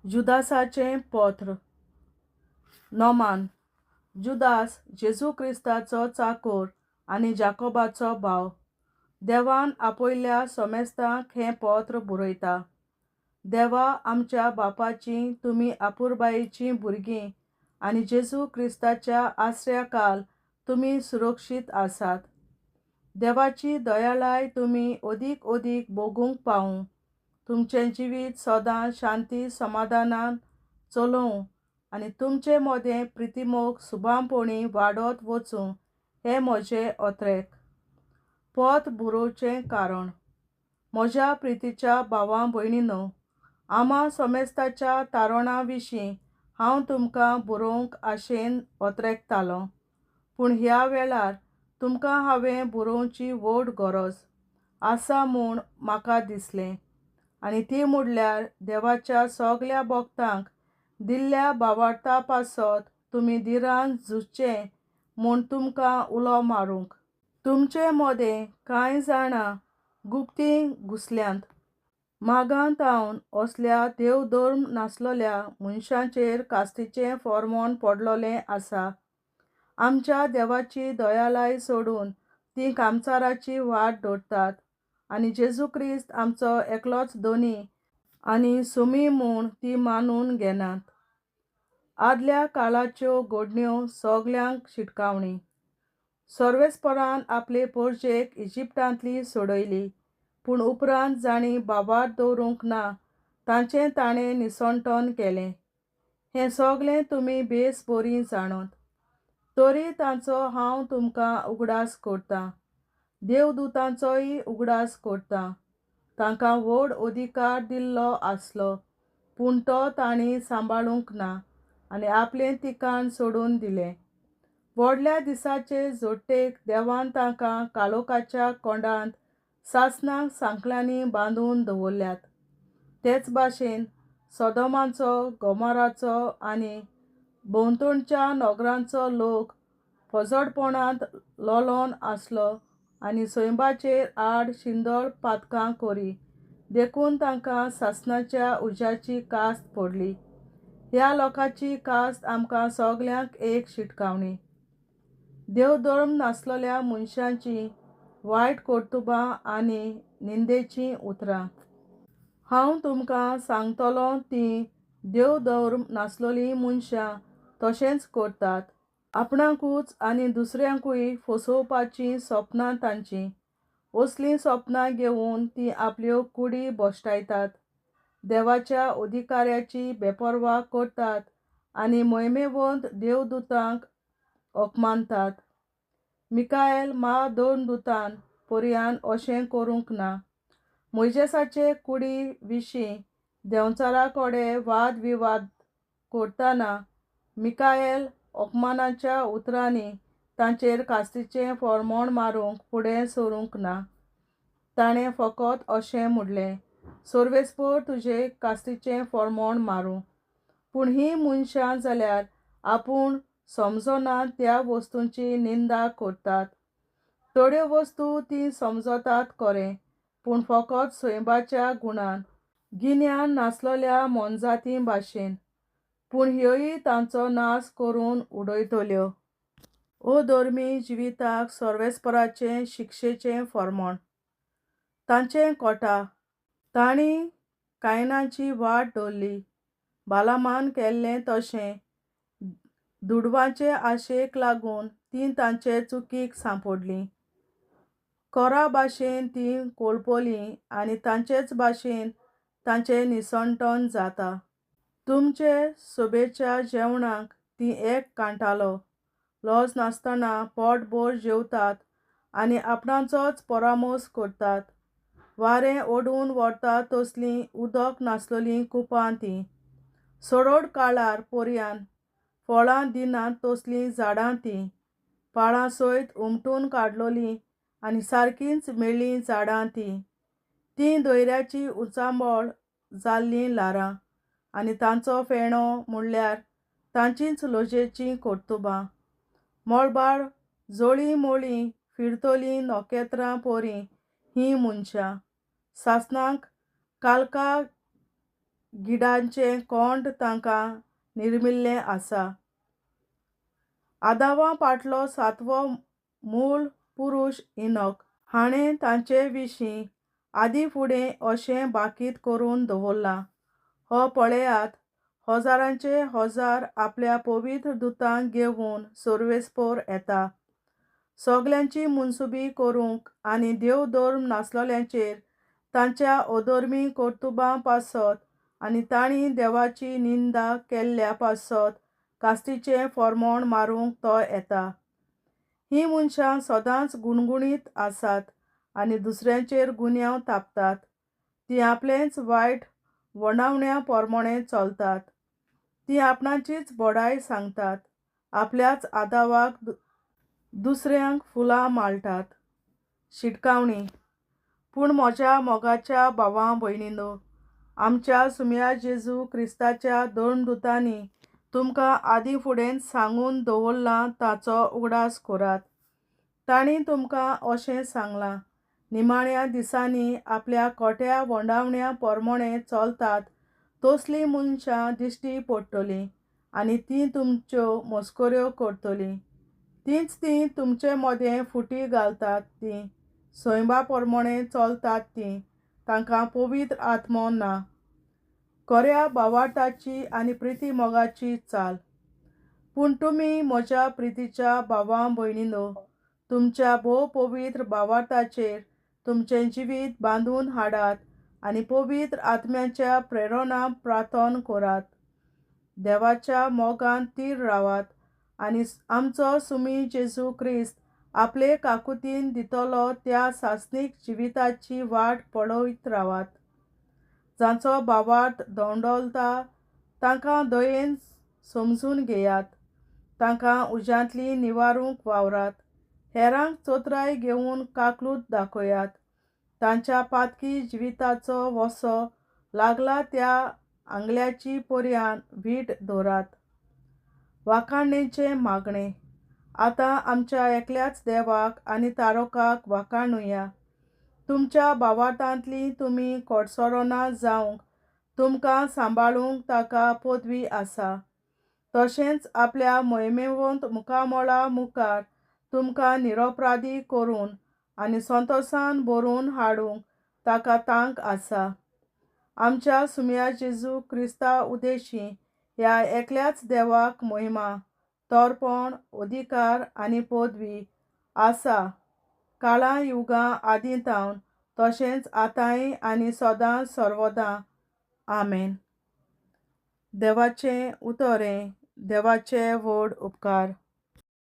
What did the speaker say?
जुदासाचें पत्र. नोमान. जुदास जेजू क्रिस्ताचो चाकोर आनी जाकोबाचो भाव, देवान आपयल्ल्या सोमेस्तांक हें पत्र बरयता. देवा आमच्या बापाचीं तुमी आपुरबायेचीं भुरगीं आनी जेजू क्रिस्ताच्या आसऱ्या काल तुमी सुरक्षीत आसात. देवाची दयाळाय तुमी अदीक अदीक भोगूंक पावूं, तुमचें जिवीत सदां शांती समाधानान चलोवं आनी तुमचे मदें प्रितीमोग सुभामपणी वाडत वचूं हें म्हजें अत्रेक. पत्र बरोवचें कारण. म्हज्या प्रितीच्या भावां भयणीनो, आमा सोमेस्ताच्या तारोणा विशीं हांव तुमकां बरोवंक आशेन अत्रेकतालों, पूण ह्या वेळार तुमकां हांवें बरोवची व्हड गरज आसा म्हूण म्हाका दिसलें, आनी ती म्हणल्यार देवाच्या सगल्या भक्तांक दिल्ल्या भावार्था पासत तुमी धिरान झुजचें म्हूण तुमकां उलो मारूंक. तुमचे मदें कांय जाणां गुप्ती घुसल्यांत. मागांत हांव असल्या देवधर्म नासलेल्या मनशांचेर कास्तीचें फॉर्मोन पडलोलें आसा. आमच्या देवाची दयालाय सोडून तीं कामचाराची वाट दवरतात आनी जेजू क्रिस्त आमचो एकलोच धनी आनी सुमी म्हूण ती मानून घेनात. आदल्या काळाच्यो घडण्यो सगल्यांक शिटकावणी. सर्वेस्परान आपले पोरजेक इजिप्तांतली सोडयली, पूण उपरांत जांणी बाबार दवरूंक ना तांचें ताणें निसणटन केलें. हें सगलें तुमी बेस बरीं जाणत, तरी तांचो हांव तुमकां उगडास करतां, देवदूतांचोय उगडास करतां. तांकां व्हड अधिकार दिल्लो आसलो, पूण तो तांणी सांबाळूंक ना आनी आपलें तिकान सोडून दिलें. व्हडल्या दिसाचे जोडटेक देवान तांकां काळोखाच्या कोंडांत सासणाक सांकळ्यांनी बांदून दवरल्यात. तेच भाशेन सोदोमाचो, गोमोराचो आनी भोंवतणच्या नगरांचो लोक फजडपणांत लोलोन आसलो आनी सैंबाचेर आड शिंदळ पातकां करी, देखून तांकां सासणाच्या उज्याची कास्त पडली. ह्या लोकांची कास्त आमकां सगल्यांक एक शिटकावणी. देवधर्म नासलेल्या मनशांची वायट कर्तुबां आनी निंदेचीं उतरां. हांव तुमकां सांगतलों तीं देवधर्म नासलेलीं मनशां तशेंच करतात. आपणाकूच आनी दुसऱ्यांकूय फसोवपाचीं सपनां तांचीं. असलीं सपनां घेवन तीं आपल्यो कुडी भश्टायतात, देवाच्या अधिकाऱ्याची बेपर्वा करतात आनी मोहिमेवंत देवदूतांक अपमानतात. मिकायल म्हादंडदूतान पर्यान अशें करूंक ना. मोयजेसाचे कुडी विशीं देंवचारा कडेन वाद विवाद करतना मिकायल अपमानाच्या उतरांनी तांचेर कास्तीचें फॉर्मोण मारूंक फुडें सरूंक ना. ताणें फकत अशें म्हणलें, सर्वेस्पर तुजे कास्तीचें फॉर्मोण मारूं. पूण हीं मनशां जाल्यार आपूण समजना त्या वस्तूंची निंदा करतात. थोड्यो वस्तू तीं समजतात खरें, पूण फकत सैंबाच्या गुणान, गिन्यान नासलेल्या मोनजाती भाशेन. पूण ह्योय तांचो नाश करून उडयतल्यो. अधर्मी जिविताक सर्वेस्पराचें शिक्षेचें फॉर्मोण. तांचें कोटा. तांणी कायनाची वाट दवरली, बालामान केल्लें तशें दुडवांचे आशेक लागून तीं तांचे चुकीक सांपडलीं. कोरा भाशेन तीं कोळपलीं आनी तांचेच भाशेन तांचें निसणटन जाता. तुमचे सोबेच्या जेवणाक तीं एक कांटालो, लज नासतना पोटभर जेवतात आनी आपणाचोच परामोस करतात. वारें ओडून व्हरता तसलीं उदक नासलेलीं कुपां तीं. सरळ काळार पर्यान फळां दिनात तसलीं झाडां तीं. पाळां सयत उमटून काडलोलीं आनी सारकींच मेळ्ळीं झाडां तीं. तीं दोयऱ्याची उचांबळ जाल्लीं ल्हारां आनी तांचो फेणो म्हणल्यार तांचीच लजेचीं कर्तुबां. मळबार जळीं मळीं फिरतलीं नखेत्रां परी हीं मनशां. सासणाक कालका गिडांचें कोंड तांकां निर्मिल्लें आसा. आदावा पाटलो सातवो मूळ पुरूश इनोक हाणें तांचे विशीं आदीं फुडें अशें बाकीत करून दवरलां, हो पळयात, हजारांचे हजार आपल्या पवित्र दुतांक घेवन सर्वेस्पोर येता, सगल्यांची मुनसुबी करूंक आनी देव धर्म नासलोल्यांचेर तांच्या अधर्मी कर्तुबां पासत आनी तांणी देवाची निंदा केल्ल्या पासत कास्टीचें फॉर्मोण मारूंक तो येता. हीं मनशां सदांच गुणगुणीत आसात आनी दुसऱ्यांचेर गुन्यांव तापतात. तीं आपलेंच वायट वणावण्या पोरमोणें चलतात. तीं आपणाचीच बडाय सांगतात, आपल्याच आदावाक दुसऱ्यांक फुलां माळटात. शिटकावणी. पूण म्हज्या मोगाच्या भावां भयणीनो, आमच्या सुम्या जेजू क्रिस्ताच्या दोन दुतांनी तुमकां आदीं फुडें सांगून दवरलां ताचो उगडास करात. तांणी तुमकां अशें सांगलां, निमाण्या दिसांनी आपल्या कोट्या वंडावण्या पोरमोणें चलतात तसलीं मनशां दिश्टी पडटलीं आनी तीं तुमच्यो मस्कऱ्यो करतलीं. तींच तीं तुमचे मदें फुटी घालतात तीं सैमा पोरमोणें चलतात तीं तांकां पवित्र आत्मो ना. खऱ्या भावार्थाची आनी प्रिती मोगाची चाल. पूण तुमी म्हज्या प्रितीच्या भावां भयणीनो, तुमच्या भोव पवित्र भावार्थाचेर तुमचें जिवीत बांदून हाडात आनी पवित्र आत्म्याच्या प्रेरणा प्रार्थन करात. देवाच्या मोगान तीर रावात आनी आमचो सुमी जेजू क्रिस्त आपले काकुतीन दितलो त्या सासणीक जिविताची वाट पळयत रावात. जांचो भावार्थ धोंडोलता तांकां दयेन समजून घेयात, तांकां उज्यांतली निवारूंक वावरात, हेरांक चोत्राय घेवन काकलूत दाखयात. तांच्या पातकी जिविताचो वसो लागला त्या आंगल्याची पर्यान वीट दवरात. वाखाणणेचें मागणें. आतां आमच्या एकल्याच देवाक आनी तारोकाक वाखाणुया. तुमच्या भावार्थांतली तुमी कोडसरोना जावंक तुमकां सांबाळूंक ताका पदवी आसा. तशेंच आपल्या मोहिमेवंत मुखामळा मुखार तुमकां निरोपराधी करून आनी संतोसान भरून हाडूंक ताका तांक आसा. आमच्या सुम्या जेजू क्रिस्ता उदेशी ह्या एकल्याच देवाक मोहिमा, तोरपण, अधिकार आनी पदवी आसा, काळां युगां आदीं तावन तशेंच आतांय आनी सदां सर्वदां. आमेन. देवाचें उतर हें देवाचे व्हड उपकार.